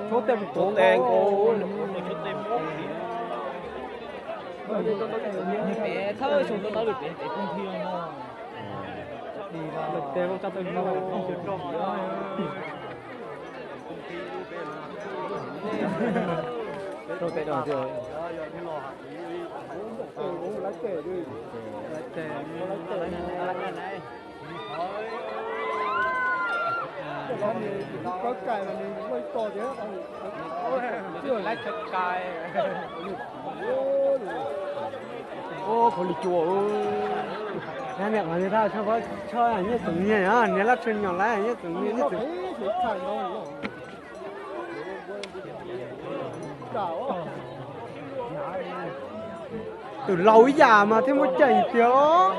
Tshuab tej nkaus. Peb thawj xyoo rau tau lwm peb peb poob thib no. Lawv tes ua tsa tau no. Rau tes no. Ua khaus li cua. Niam qhov niag thaj tsho, tsho nyiaj txoom nyiaj, niag lab tsho nyom lab nyiaj txoom nyiaj, nyiaj txoom. Tus laus ib yam mas thiaj muaj cai tiag.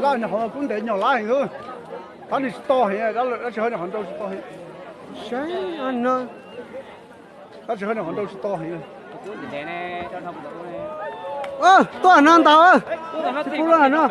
Lab nyob qhov kub ntev nyuag lab heev xwb. Tab nis tsis to heev, dab tsis hawb nyob qhov nrau tsis to heev. Saib no. Dab tsis hawb nyob qhov nrau tsis to heev. Tuaj no ntag. Tsis pub lub no.